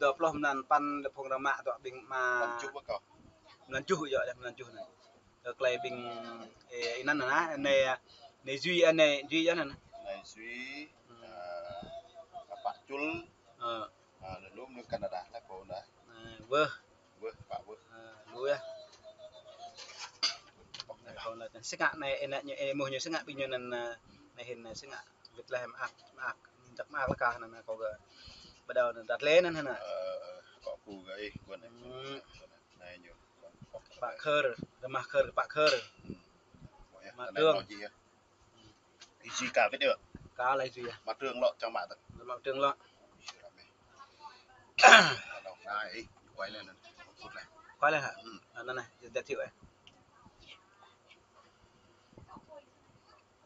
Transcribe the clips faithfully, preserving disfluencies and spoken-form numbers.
Dua pluh mlan sapăn lĕ phung rơmă dua ƀing mă. Mlan juh ƀơi kâo. Mlan juh yơh, mlan juh anai. Kơ klei ƀing, ơ, ih anăn anai, anai, anai Duy, anai Duy yơh anăn. Anai Duy, hmm, ơ, Pă Čul, ơ, ơ, lơ̆m anŭn Canada, lĕ pô anai. Ơ, wơh. Wơh, pă wơh. Ơ, lu yơh. Anai kâo lăi, sĭt ngă anai, anai ñu, ơ, mơ̆ng ñu sĭt ngă ƀing ñu anăn, ơ, anai hĭn, ơ, sĭt ngă. Wĭt leh mơak, mơak, jak mơak lĕ kah anăn kâo gơ̆. Ƀơđao anăn dat lĕ anăn hơnă. Ơ, ơ, kâo ku gơ̆ ih, guan. Hmm. Anai ñu. Pă Khơr, rơmah Khơr, Pă Khơr. Hmm. Mă Trương. Ih Duy ka wĭt yơh. Ka lăi Duy yơh. Mă Trương lŏ, čang mă tơ. Mă Trương lŏ. Anai, ih, quay lên anăn. Phŭt leh. Quay lên hả? Hmm. Anăn anai, giới thiệu ơ.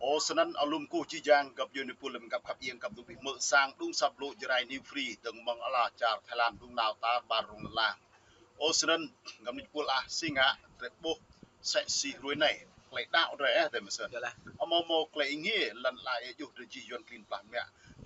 Ơ, snăn alum kơ jih jang găp djuê nipul lăm găp khăp iêng găp dŭ bih mơ̆ sang đŭng săp lu Jrai New Free dơ̆ng mơ̆ng ala čar Thái Lan đŭng nao tar ƀar rŭng lăn la. Ơ, snăn găp nipul ah sĭt ngă drơi ƀuh msĕ si hrơi anai. Klei đăo drơi ơ, tơ mơsĕn. Yơh lah. Amâo mâo klei ih ngă lăn la ih djŏ drơi jih Yuăn klin plah mă.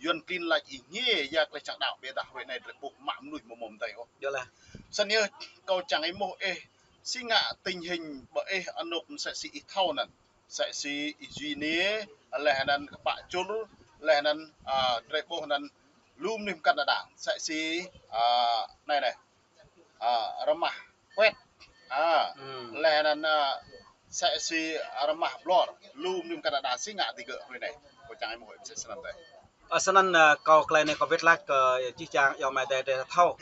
Yuăn klin lač ih ngă ya klei čang đăo ƀiădah hrơi anai drơi ƀuh mă mnuih amâo mâo mdei ôh. Yơh lah. Snăn yơh kâo čang ih mơ̆ ih sĭt ngă tình hình ƀơi ih anŏ msĕ si ih thâo anăn. Msĕ si ih Duy anai, leh anăn kơ Pă Čul, leh anăn, ơ, drơi ƀuh anăn lu mnuih mkăn đa đa. Msĕ si, ơ, anai anai. Ơ, rơmah Kuet. Ơ, hmm, leh anăn, ơ, msĕ si rơmah Blor. Lu mnuih mkăn đa đa sĭt ngă digơ̆ hrơi anai. Kâo čang ih mơ̆ msĕ snăn tơ. Ơ, snăn, ơ, kâo klei anai kâo wĭt lač kơ jih jang ayŏng amai adei drơi thâo.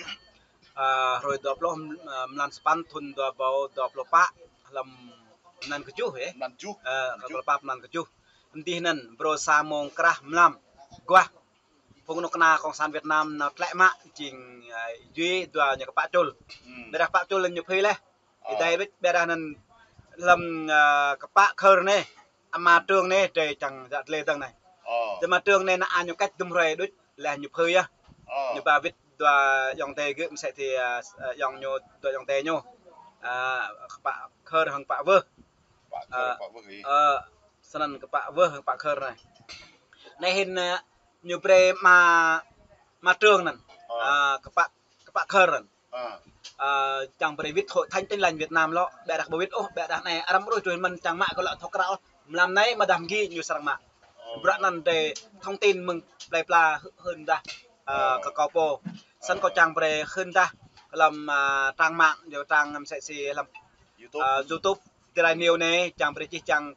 Ơ, hrơi dua pluh, ơ, mlan sapăn thŭn dua êbâo dua pluh pă, hlăm mlan kơjuh, ơ. Mlan kơjuh. Ơ, dua pluh pă mlan kơjuh. Mdih anăn, brô sa mông krah mlam, aguah phung knŭk kna Cộng sản Việt Nam nao tlĕ mă, jing, ơ, Duy, dua ñu kơ Pă Čul. Hmm. Ƀiădah Pă Čul ñu phưi leh. Ơ. Ih dai wĭt ƀiădah anăn hlăm, ơ, kơ Pă Khơr anai, ama Trương anai, drơi čang jak lĕ dơ̆ng anai. Ơ. Ama Trương anai nao ñu kač dŭm hrơi đôč, leh ñu phưi yơh. Ơ. Ñu ba wĭt dua ayŏng adei gơ̆ msĕ si, ơ, ơ, ayŏng ñu, dua ayŏng adei ñu. Ơ, kơ Pă Khơr hăng Pă Wơh. Pă Khơr, ơ, Pă Wơh ih. Ơ, snăn kơ Pă Wơh hăng Pă Khơr anai. Anai hĭn, ơ, ñu brơi ama, ama Trương anăn. Ơ. Ơ, kơ Pă, kơ Pă Khơr anăn. Ơ. Ơ, čang brơi wĭt Hội Thánh Tin Lành Việt Nam lŏ, ƀiădah ƀu wĭt ôh, ƀiădah anai arăng ƀruih tui mơ̆n čang mă kơ lŏ thâo krao ôh. Mlam anai mơdah mgi ñu srăng mă. Ơ. Bruă anăn drơi thông tin mơ̆ng plei pla hưn dah, ơ, ơ, kơ kâo pô. Snăn kâo čang brơi hưn dah hlăm, ơ, trang mạng, ñu trang msĕ si hlăm YouTube. Ơ, YouTube, Jrai News anai, čang brơi čih čang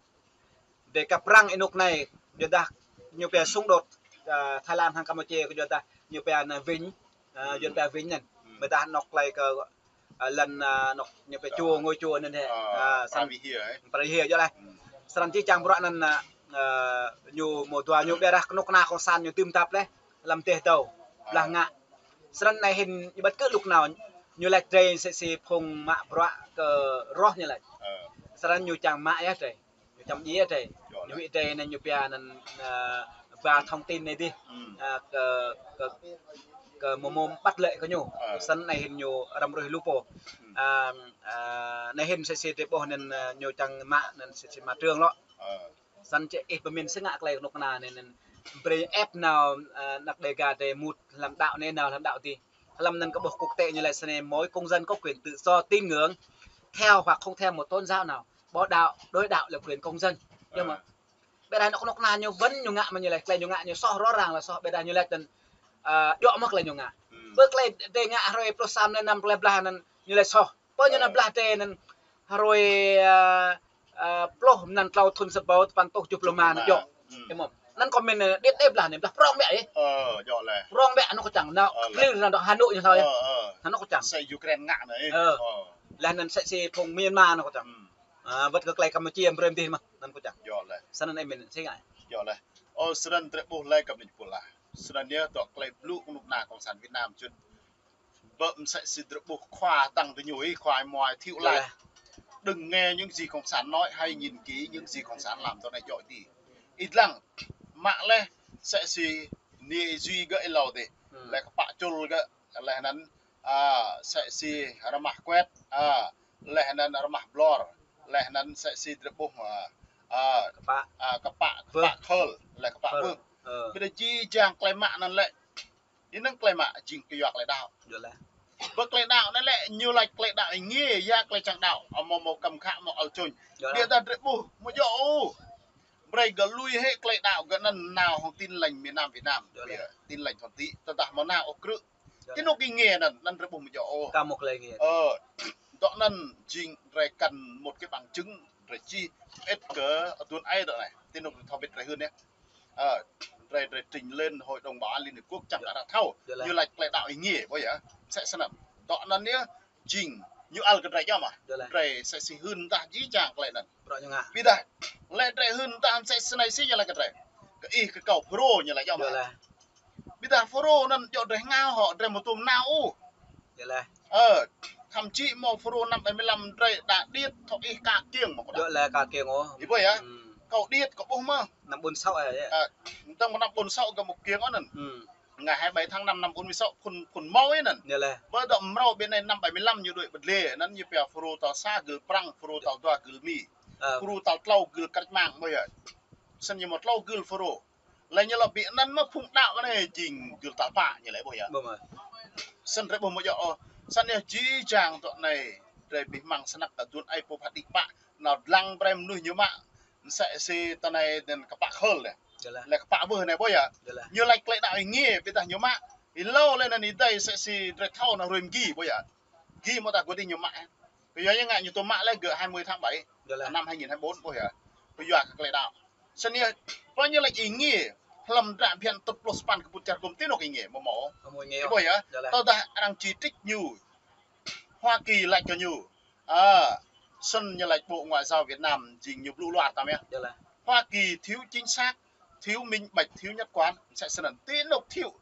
drơi kăp răng ênuk anai, yua dah ñu pia xung đột, ơ, Thái Lan hăng Campuchia, yua dah ñu pia anăn Vịnh, ơ, hmm, Yuăn pia Vịnh anăn. Hmm. Ƀiădah anŏ klei kơ, ơ, lăn, ơ, anŏ ñu pia chùa, ngôi chùa anăn hĕ. Ơ, ơ, snăn Prabhupada, ơ. Prabhupada yơh lah. Hmm. Snăn jih jang bruă anăn, ơ, ơ, ñu mơ̆ dua ñu ƀiădah knŭk kna Cộng sản ñu dưm tap leh, hlăm dêh dâo, ơ, blah ngă. Snăn anai hĭn ñu ƀuh kơ luk nao, ñu lač drơi msĕ si phung mă bruă kơ roh ñu lač. Ơ. Snăn ñu čang mă yơh drơi. Ñu čang djai drơi. Yơh. Ñu huĭ drơi anăn ñu pia anăn, ơ, ba thông tin anai dih. Hmm. Ơ, kơ, kơ, kơ mơ̆ mơ̆ bắt lệ kơ ñu. Ơ. Snăn anai hĭn ñu arăng ƀruih lu pô. Hmm. Ơ, ơ, anai hĭn msĕ si drơi ƀuh anăn, ơ, ñu čang mă anăn msĕ si ama Trương lŏ. Ơ. Snăn čĕ ih pơmĭn sĭt ngă klei knŭk kna anai anăn brơi ĕp nao, ơ, anak Đêga drơi mŭt hlăm đăo anai nao hlăm đăo dih. Hlăm anăn kơ ƀuh quốc tế ñu lač snei mỗi công dân có quyền tự do tín ngưỡng theo hoặc không theo một tôn giáo nào. Bỏ đạo, đổi đạo là quyền công dân. Yơh mơ̆. Ơ. Ƀiădah anŏ knŭk kna ñu wơ̆n ñu ngă mơ̆ ñu lač, klei ñu ngă ñu soh, rõ ràng là soh, ƀiădah ñu lač anăn, ơ, djŏ mơ̆ klei ñu ngă. Hmm. Ƀơ klei drơi ngă hrơi pluh sa mlan năm klei blah anăn ñu lač soh. Pơ ñu nao blah drơi anăn hrơi, ơ, ơ, pluh mlan tlâo thŭn sa êbâo sapăn rơtuh tơjuh pluh rơma anăn djŏ. Hmm. Yơh mơ̆. Anăn comment, ơ, điêt đê blah anai, blah prŏng ƀiă ih. Ơ, djŏ leh. Prŏng ƀiă anŏ kơ čang. Nao, ơ, leh, clear nao dŏ Hà Nội ñu thâo yơh. Ơ, ơ. Anŏ kơ čang. Msĕ Ukraine ngă anai. Ơ. Ơ. Leh anăn msĕ si phung Myanmar anŏ kơ čang. Hmm. Ơ, wơ̆t kơ klei Campuchia brơi mdih mơ̆, anăn kơ čang. Djŏ leh. Snăn ih pơmĭn sĭt ngă. Djŏ leh. Ơ, snăn drơi ƀuh leh găp anăn pô lah. Snăn yơh dŏ klei blŭ knŭk kna Cộng sản Việt Nam čun ƀơ msĕ si drơi ƀuh khua tăng tơ ñu ih, khua Ơi Muai Thiệu lač. Đừng nghe những gì Cộng sản nói, hãy nhìn kỹ những gì Cộng sản làm, dŏ anai djŏ dih. Ih dlăng, mă leh, msĕ si anai Duy gơ̆ ih lâo dih. Hmm. Leh kơ Pă Čul gơ̆, leh anăn, ơ, msĕ si rơmah Kuet, ơ, leh anăn rơmah Blor, leh anăn msĕ si drơi ƀuh, ơ, ơ, kơ Pă, ơ, kơ Pă, kơ Pă Khơr, leh kơ Pă Wơh. Ơ. Ƀiădah jih jang klei mă anăn lĕ Anŭn tơlơi mă jing kơ yua tơlơi đaŏ. Yơh lah. Bơ tơlơi đaŏ anai lĕ ñu laĭ tơlơi đaŏ ing, ya tơlơi čang đaŏ. Amâo mâo kăm khă, mâo ăl čôñ. Yơh lah. Biă dah drei ƀuh, mơ̆ yơh ôh. Brei gơ̆ lui hĭ tơlơi đaŏ gơ̆ anŭn nao hăng Tin Lành miền Nam Việt Nam. Yơh lah. Biă Tin Lành thuần túy, tơdah mâo nao ôh krư̆. Yơh lah. Ti anŭn ing anŭn, anŭn drei ƀuh mơ̆ yơh ôh. Kăm mâo tơlơi ing. Ơ, dŏ anŭn jing drei kăn một cái bằng chứng, drei čih ĭt kơ aduôn aê dŏ anai. Ti anŭn thâo ƀiă drei hưn yơh. Ơ, drei, drei trình lên Hội đồng Bảo an Liên Hiệp Quốc čang kơ arăng thâo. Yơh lah. Ñu laĭ tơlơi đaŏ ing, ƀuh yơh. Mơsĕ snăn. Dŏ anŭn yơh, jing ñu ăl kơ drei yơh mơ̆. Yơh lah. Drei mơsĕ si hưn tah jih jang tơlơi anŭn. Bruă ñu ngă. Ƀiă dah, lĕ drei hưn tah mơsĕ snei si ñu laĭ kơ drei. Kơ ih kơ kâo FULRO ñu laĭ yơh mơ̆. Yơh lah. Ƀiă dah FULRO anŭn djŏ drei hngao hŏ, drei mâo tŭm nao ôh. Yơh lah. Ơ, thậm chí mâo FULRO năm bảy mươi lăm drei đa điêt thâo ih ka kiêng mơ̆ kơ đa. Yơh lah ka kiêng ôh. Ih ƀuh yơh. Hmm. Kâo điêt kâo ƀuh mơ̆. Năm ƀôn sáu yơh. Ơ, tơdang mơ̆ năm ƀôn sáu gơ̆ mâo kiêng ôh anŭn. Hmm. Ngày hai mươi bảy tháng năm năm bốn mươi sáu phŭn, phŭn mâo yơh anŭn. Yơh lah. Bơ dŏ mrâo ƀiă anai năm bảy mươi lăm ñu đuaĭ bơdlê, anŭn ñu pia FULRO tal sa gưl Prăng, FULRO tal dua gưl Mi. Ơ. FULRO tal klâo gưl Cách mạng ƀuh yơh. Snăn ñu mâo klâo gưl FULRO. Lĕ ñu lŏ ƀiă anŭn mơ̆ phung đaŏ anai jing gưl tal pă ñu lĕ ƀuh yơh. Ƀuh mơ̆. Snăn drei ƀuh mơ̆ yơh ôh. Snăn yơh jih jang dŏ anai drei ƀuh mơ̆ng snăk aduôn aê pô phat đĭ pă. Nao dlăng brei mơnuih ñu mă. Mơsĕ si tơ anai anŭn kơpă khơl anai. Yơh lah. Lĕ kơpă ƀuh anai ƀuh yơh. Yơh lah. Ñu laĭ tơlơi đaŏ ing ƀiă dah ñu mă. Ih hlâo lĕ anŭn ih dai mơsĕ si drei thâo anŭn hruê mơ̆ng gih ƀuh yơh. Gih mơ̆ ta gơ̆ dih ñu mă. Kơ yua ñu ngă ñu tŭ mă lĕ gơ̆ hai mươi tháng bảy. Yơh lah. Năm hai nghìn hai mươi bốn ƀuh yơh. Kơ yua kơ tơlơi đaŏ. Snăn yơh, pơ ñu laĭ ing, hlăm dră phiăn tơpluh sapăn kơ ƀut čar gum ti anŭn ing, mơ̆ mâo. Mâo ing. Ih ƀuh yơh. Yơh lah. Tơdah arăng chỉ trích ñu. Hoa Kỳ laĭ kơ ñu. Ơ, snăn ñu laĭ Bộ Ngoại giao Việt Nam jing ñu blŭ luar tăm yơh. Yơh lah. Hoa Kỳ thiếu chính xác, thiếu minh bạch, thiếu nhất quán. Mơsĕ snăn ti anŭn thiếu.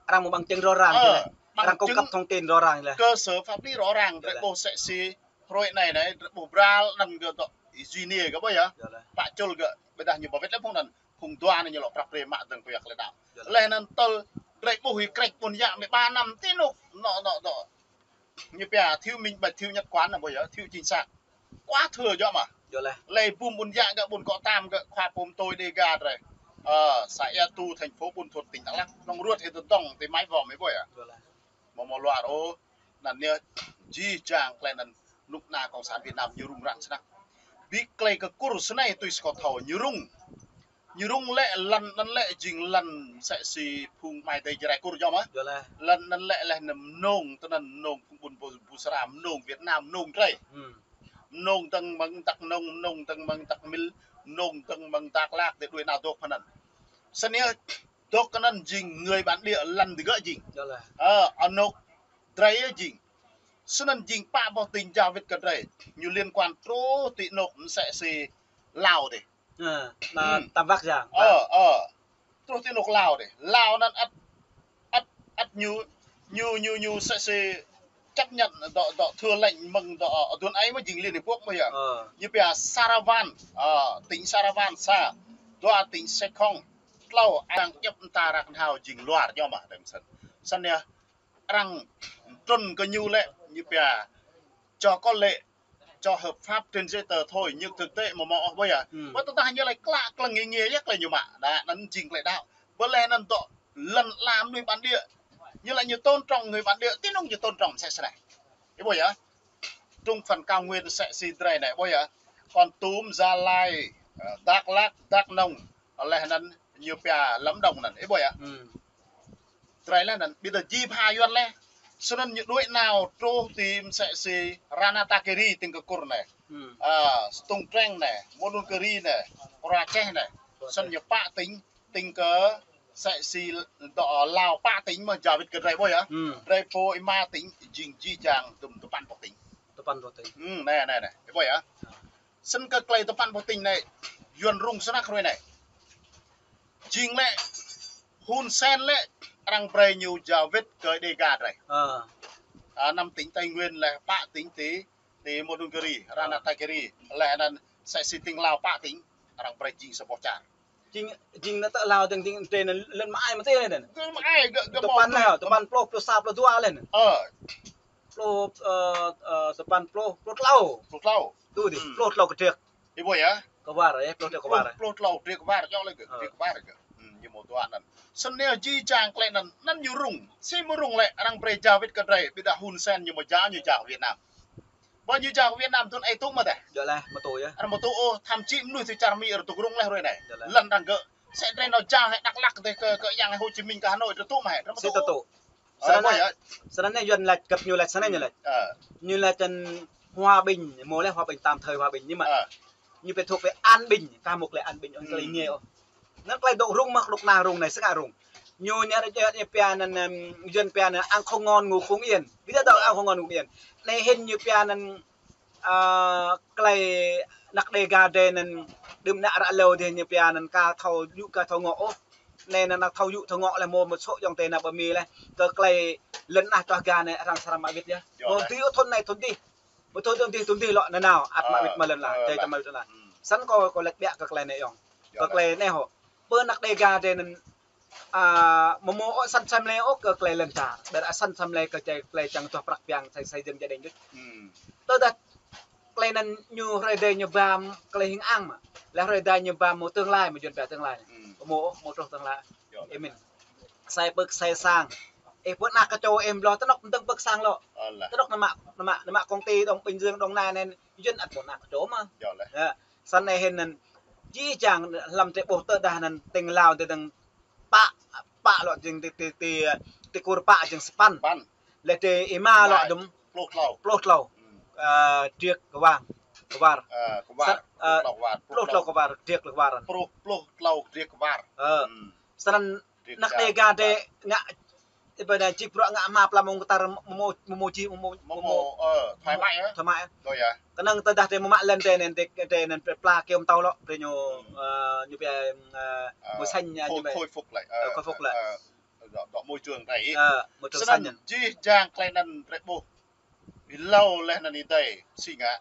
Arăng mâo bằng chứng rõ ràng. Ơ, yơh lah. Bằng chứng. Arăng cung cấp thông tin rõ ràng yơh lah. Cơ sở pháp lý rõ ràng, yơh lah. Drei ƀuh mơsĕ si hruê anai anai, drei ƀuh bral anŭn gơ̆ dŏ, ih jui anai gơ̆ ƀuh yơh. Yơh lah. Pă čul gơ̆, ƀiă dah ñu ba wĭt lĕ phung anŭn, phung dua anai ñu lŏ prăp pre mă dơ̆ng kơ yua tơlơi đaŏ. Yơh lah. Lĕ anŭn tơl, drei ƀuh ih krĕč ƀôn yă mơ̆ ba năm ti anŭn, anŭn, anŭn, anŭn. Ñu pia thiếu minh bạch, thiếu nhất quán anŭn ƀuh yơh, thiếu chính xác. Quá thừa yơh mơ̆. Yơh lah. Lĕ bum ƀôn yă gơ̆ ƀôn Kŏ Tam gơ̆ khua pôm tui Đêga drei. Ơ, xã Ea Tu, thành phố Buôn Thuột, tỉnh Đắk Lắk. Nŏng ruăt hĭ tơdơ̆ng ti mai vong mơ̆ ƀuh yơh. Yơh lah. Mâo mâo luar ôh. Anŭn yơh jih jang tơlơi anŭn knŭk kna cộng sản Việt Nam ñu rŭng răng snăk. Bi tơlơi kơ Kur snei tui skot thâo ñu rŭng. Ñu rŭng lĕ lăn anŭn lĕ jing lăn mơsĕ si phung mai tơi Jrai Kur yơh mơ̆. Yơh lah. Lăn anŭn lĕ lĕ anŭn mơnông, tơ anŭn mơnông phung ƀun Bu-, Bu Sra, mơnông Việt Nam, mơnông drei. Hmm. Mơnông dơ̆ng mơ̆ng Dak Nông, mơnông dơ̆ng mơ̆ng Dak Mil, mơnông dơ̆ng mơ̆ng Dak Lak, tơ đuaĭ nao dŏ phă anŭn. Snăn yơh, dŏ kơ anŭn jing người bản địa lăn tơ gơ̆ jing. Yơh lah. Ơ, anŭn drei yơh jing. Snăn jing pă boh tỉnh jao wĭt kơ drei. Ñu liên quan truh ti anŭn mơsĕ si Lao dih. Ơ, anŭn, hmm, tam wăk yơh. Ơ, ơ. Truh ti anŭn Lao dih. Lao anŭn ăt, ăt, ăt ñu, ñu, ñu, ñu mơsĕ si chấp nhận dŏ, dŏ thưa lệnh mơ̆ng dŏ aduôn aê mơ̆ jing Liên Hiệp Quốc mơ̆ yơh. Ơ. Ñu pia Saravan, ơ, tỉnh Saravan sa, dua tỉnh Sê Khong, klâo arăng djŏp mơta răk hơnao jing luar yơh mơ̆ dơ̆ng snăn. Snăn yơh, arăng trŭn kơ ñu lĕ, ñu pia, cho có lệ, cho hợp pháp trên giấy tờ thôi, nhưng thực tế mơ̆ mâo ôh ƀuh yơh. Hmm. Ƀuh tơdah ñu laĭ klă klă ngă ngă yơh tơlơi ñu mă. Đa, anŭn jing tơlơi đaŏ. Ƀuh lĕ anŭn dŏ lăn ala mơnuih bản địa. Ñu laĭ ñu tôn trọng người bản địa, ti anŭn ñu tôn trọng mơsĕ snei. Ih ƀuh yơh. Trung phần cao nguyên mơsĕ si drei anai ƀuh yơh. Kon Tum, Gia Lai, ơ, Dak Lak, Dak Nông, lĕ anŭn ñu pia Lâm Đồng anŭn, ih ƀuh yơh. Hmm. Drei lĕ anŭn, ƀiă dah ji pha Yuan lĕ. Snăn ñu đuaĭ nao truh ti mơsĕ si Ratanakiri tĭng kơ Kur anai. Hmm. Ơ, Stung Treng anai, Mondulkiri anai, Kora Cheh anai. Snăn ñu pă tỉnh, tỉnh kơ mơsĕ si dŏ Lao pă tỉnh mơ̆ jao wĭt kơ drei ƀuh yơh. Hmm. Drei pô ih mă tỉnh jing jih jang tŭm tơpăn boh tỉnh. Tơpăn boh tỉnh. Hmm, anai, anai, anai. Ih ƀuh yơh. Snăn kơ tơlơi tơpăn boh tỉnh anai, Yuan rŭng snăk hruê anai. Jing lĕ, Hun Sen lĕ, arăng brei ñu jao wĭt kơ Đêga drei. Ơ. Ơ, năm tỉnh Tây Nguyên lĕ, pă tỉnh ti, ti Mondulkiri, ơ, Ratanakiri, lĕ anŭn mơsĕ si tỉnh Lao pă tỉnh, arăng brei jing sa boh čar. Jing, jing anŭn tơ Lao dơ̆ng jing tơ anŭn lŏn mă ai mơ̆ tơ anŭn. Lŏn mă ai gơ̆, gơ̆ mâo tơpăn tui. Ơ, tơpăn pluh, pluh sa, pluh dua lĕ anŭn. Ơ. Pluh, ơ, ơ, tơpăn pluh, pluh klâo. Pluh klâo. Tui dih, hmm, pluh klâo kơdrek. Ih ƀuh yơh. Kơwar yơh, pluh klâo kơwar. Pluh, pluh klâo kơdrek kơwar, čŏk lĕ gơ̆, ơ, kơdrek kơwar gơ̆. Hmm. Ñu mơ̆ dua anŭn. Snăn yơh jih jang klei anŭn, anŭn ñu rŭng. Si mơ̆ rŭng lĕ, arăng brơi jao wĭt kơ drei, ƀiădah Hun Sen ñu mơ̆ jao, ñu jao Việt Nam. Ƀơi ñu jao Việt Nam thŭn ai tŭ mơ̆ tĕh. Djơ̆ laih, mơ̆ tŭ yơh. Arăng mơ̆ tŭ ôh, thậm chí mnuih tui čar Mi arăng tŭ rŭng laih hrơi anai. Djơ̆ laih. Lăn arăng gơ̆. Sĕ drei nao jao hĕ Đắk Lắk tĕh kơ, kơ Yang Hồ Chí Minh kơ Hà Nội arăng tŭ mơ̆ hĕ, arăng mơ̆ tŭ. Sĭt tŭ tŭ. Ơ, snăn ƀơi anai, yơh. Snăn anai Yuan laĭ, găp ñu laĭ, snăn anai ñu laĭ. Ơ. Ñu laĭ tăn hòa bình, mơ̆ laih hòa bình, tạm thời hòa bình, nhưng mà Ơ. Ñu phải thuộc về an bình, ta mơ̆ klei an bình, ơ, klei ngă ôh. Anŭn klei dŏ rŭng mơ̆, lŏk na rŭng anai, sơngă rŭng. Ñu ñu ñu pia anăn, ưm, Yuan pia anăn ăn không ngon ngủ không yên. Ƀiădah dŏ ăn không ngon ngủ không yên. Anai hĭn ñu pia anăn, ơ, klei anăk Đêga drei anăn đưm ană ră lâo dih ñu pia anăn ka thâo yŭ ka thâo ngŏ ôh. Anai anăn anăk thâo yŭ thâo ngŏ laih mơ̆, mơ̆ sŏ ayŏng adơi ană ƀă Mi laih. Kơ klei lŏn tơnah čoh ga anai arăng srăng mă wĭt yơh. Mơ̆ tui ôh thŭn anai thŭn dih. Mơ̆ thŭn dih thŭn dih lŏ nanao, ăt mă wĭt mă lŏn tơnah, ơ, drei lŏ mă wĭt lŏn tơnah. Snăn kâo, kâo laĭ biă kơ klei anai ayŏng. Kơ klei anai hŏ. Ƀơi anăk Đêga drei anăn, a, mơ̆ mơ̆ ôh săn samlai ôh kơ klei lŏn čar. Ƀiădah săn samlai kơ klei, klei čang tuah prăk piăng, xây, xây dựng gia đình đôč. Tơdah klei anăn ñu hrơi anai ñu ba mă klei hing ang mă. Laih hrơi anai ñu ba mă mơ̆ tương lai, mơ̆ Yuan pia tương lai. Mơ̆ mơ̆ ôh, mơ̆ truh tương lai. Ơ, mĭn. Sai pơ̆k sai sang. Ơ, pơ̆k anăk kơ čô ơ, mơ̆ lŏ tơnŏk mơ̆ dơ̆ng pơ̆k sang lŏ. Tơnŏk nao mă, nao mă, nao mă công ty Đông Bình Dương, Đồng Nai anai, Yuan ăt pơ̆k anăk kơ čô mơ̆. Yơh. Snăn hĭn anăn jih jang hlăm drei ƀuh tơdah anăn tĭng Lao tơdang pă, pă lŏ jing ti, ti, ti, ti kur pă jing sapăn. Sapăn. Laih drei êma lŏ dŭm pluh tlâo. Pluh tlâo. Ơ, Driek Kwar. Kwar. Ơ, Kwar. Pluh tlâo Kwar. Pluh tlâo Kwar, Driek Kwar. Pluh, pluh tlâo Driek Kwar. Ơ. Snăn anăk Đêga drei ngă, ƀơi anai jing bruă ngă hma pla mông kơtar mơ̆ mơ̆, mơ̆ mơ̆ jih mơ̆ mơ̆, mơ̆ mơ̆, ơ, thoải mái, ơ. Thoải mái, ơ. Ơ, yơh. Kơnơ̆ng tơdah drei mơ̆ mă lŏn drei anăn, drei, drei anăn pla kơyâo mơtâo lŏ, drei ñu, ơ, ñu pia, ơ, mơ̆ sanh, ơ, ñu pia khôi phục lại, ơ, khôi phục lại. Ơ, dŏ, dŏ môi trường drei. Ơ, môi trường sanh. Snăn jih jang klei anăn drei ƀuh. Êlâo laih anăn adih, si ngă,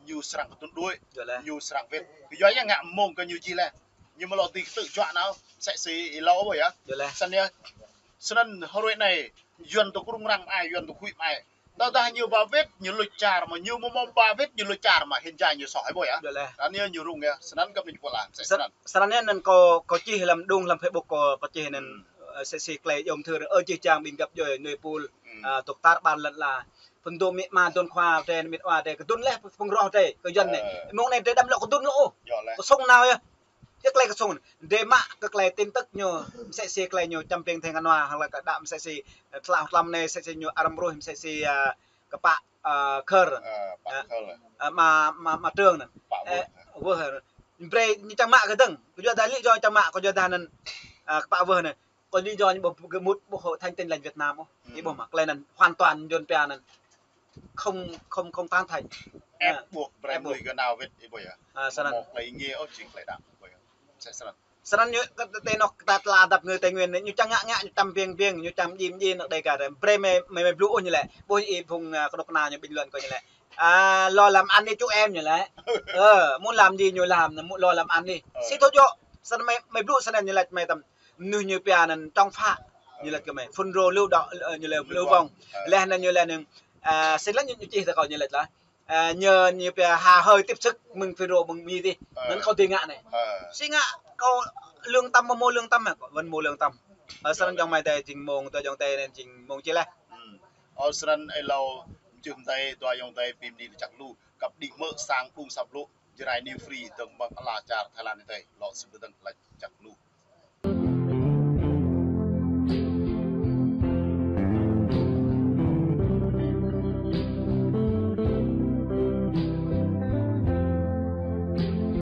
ñu srăng kơtŭn đuaĭ, ñu srăng wĭt. Kyua ya ngă mơ̆ng kơ ñu jih laih. Ñu mơ̆ lŏ ti kơtư̆ juă nao, msĕ si êlâo ƀơi yơh. Snăn yơh. Snăn hrơi anai, Yuan tŭ krŭng răng mơai, Yuan tŭ huĭ mơai. Tơdah ñu ba wĭt, ñu luč čar mơ̆, ñu mơ̆ mơ̆ ba wĭt, ñu luč čar mơ̆, hĭn jai ñu soh ƀơi yơh. Anai ñu rŭng yơh, snăn găp ñu pơla, msĕ snăn. Snăn anăn kâo, kâo čih hlăm đung hlăm Facebook kâo, kâo čih anăn, ơ, msĕ si klei yom thơ, ơ, jih jang ƀing găp djuai, nuê pul, ơ, tŭk tar ƀar lŏn ala. Phŭn dŏ mĭ ma dŏn khua drei, mĭt wa drei, kơdŭn laih phŭn roh drei, kơ Yuan anai. Mơ̆ng anai drei đăm lŏ kơdŭn lŏ ôh. Kơsŭng nao yơh. Yơh klei kơsŭng. Drei mă kơ klei tin tức ñu, msĕ si klei ñu čăm ping theng kơnua, hăng lĕ kơ đa msĕ si, ơ, tla hơtlam anai, msĕ si ñu arăng mrôh, msĕ si, ơ, kơ pă, ơ, Khơr. Ơ, pă Khơr. Ơ, ma, ma, ma Trương anăn. Pă Wơh. Wơh. Brei ñu čang mă kơ dơ̆ng. Kơ yua dah lĕ yơh čang mă, kơ yua dah anăn, ơ, kơ pă Wơh anăn. Kơ lý do ñu ƀu, ƀu mŭt ƀu hội thánh Tin Lành Việt Nam ôh. Ih ƀuh mơ̆, klei anăn hoàn toàn Yuan pia anăn không, không, không tán thành. Ép buộc brei mnuih gơ̆ nao wĭt, ih ƀuh yơh. Ơ, snăn. Mơ̆ klei ngă ôh jing klei đăo, ih ƀuh yơh. Msĕ snăn. Snăn ñu kơ tơ anŏ ta tla dăp ngơ Tây Nguyên anai, ñu čang ngă ngă, ñu čăm ping ping, ñu čăm jim jim anăk Đêga drei. Brei mơi, mơi, mơi blŭ ôh ñu lĕ. Ƀuh ih phung, ơ, kơnuk kơna ñu bình luận kơ ñu lĕ. À, lo làm ăn đi chú em ñu lĕ. Ơ, muốn làm gì ñu làm, muốn lo làm ăn đi. Ơ. Si thô djŏ. Snăn mơi, mơi blŭ snăn ñu lĕ mơi tăm. Mnuih ñu pia anăn chống phá. Ñu laĭ kơ mơi. Phun rô lưu động, ơ, ñu laĭ lưu vong. Ơ. Laih anăn ñu laĭ anăn, ơ, sĭt laih ñu, ñu čih tơ kâo ñu laĭ laih. Ơ, ñu, ñu pia hà hơi tiếp sức mơ̆ng phun rô mơ̆ng Mi dih. Ơ. Anăn kâo dưi ngă anai. Ơ. Si ngă kâo lương tâm mơ̆ mơ̆ lương tâm hă? Kâo vẫn mơ̆ lương tâm. Ơ, snăn ayŏng amai adơi jing mơ̆ng, tơ ayŏng adơi anăn jing mơ̆ng či laih. Ơ, snăn êlâo mơčưh adơi, dua ayŏng adơi ƀing mni lač čăk lu. Kăp đĭ mơ̆ sang ƀung săp lu. Jrai New Free dơ̆ng mơ̆ng ala čar Thái Lan adih. Lŏ sĭt dơ̆ng lač čăk lu.